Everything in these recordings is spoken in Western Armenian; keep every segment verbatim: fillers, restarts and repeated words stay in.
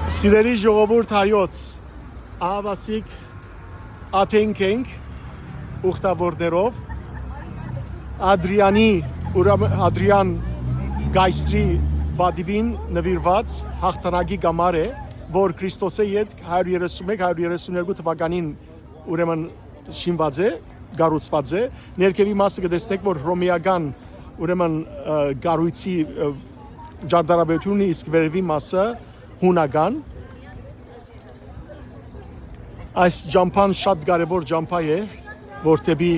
Սիրելի ժողովուրդ հայոց, ահավասիկ ատենք ենք ուխտավորներով Ադրիանի, ուրեմն Ադրիան Կայսրի պատիվին նվիրված հաղթանակի գամար է, որ Քրիստոսէ յետ հարիւր երեսուն մէկ, հարիւր երեսուն երկու թվականին ուրեմն շինված է, կառուցուած է։ Ներքեւի մասը կը տեսնեք, որ հռոմեական, ուրեմն, ը, կառոյցի, ը, ճարտարապետութիւնն է, իսկ վերեւի մասը հունական։ Այս ճամբան շատ կարեւոր ճամբայ է, որ դէպի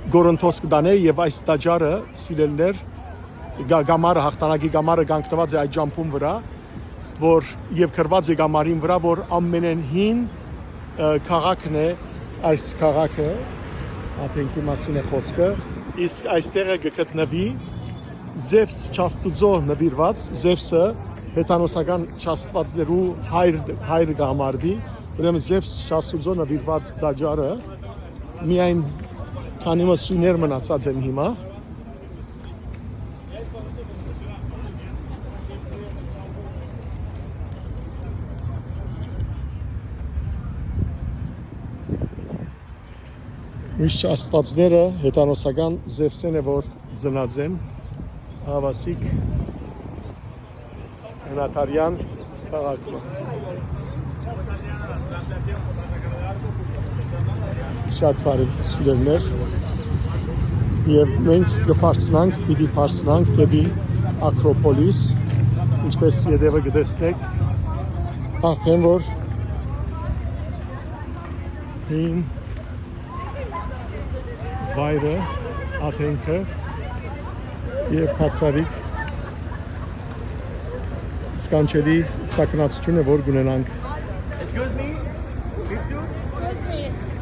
Կորինթոս կը տանէ, եւ այս տաճարը, սիրելիներ, գա-, գամարը, հաղթանակի գամարը կանգնուած է այդ ճամբուն վրայ, որ, եւ գրուած է գամարին վրայ, որ ամենէն հին, ը, քաղաքն է այս քաղաքը, Աթենքի մասին է խոսքը, իսկ այստեղը կը գտնուի Զևս չաստուծոյ նուիրուած, Զևսը հեթանոսական չաստուածներու հայր, հայրը կը համարուի, ուրեմն Զևս չաստուծոյ նուիրուած տաճարը, միայն քանի մը սոյներ մնացած են հիմա։ Միշտ աստվածները հեթանոսական Զևսէն է, որ ծնած են, ահավասիկ հնադարեան քաղաքը։ Շատ բարի, սիրելիներ։ Եւ մենք կը բարձրանանք, պիտի բարձրանանք դէպի Ակրոպոլիս, ինչպես ետեւը կը տեսնեք, արդեն որ հին վայրը, Աթենքը եւ բացառիկ սքանչելի տագնացութիւնը, որ կունենանք։ Excuse me? Excuse me?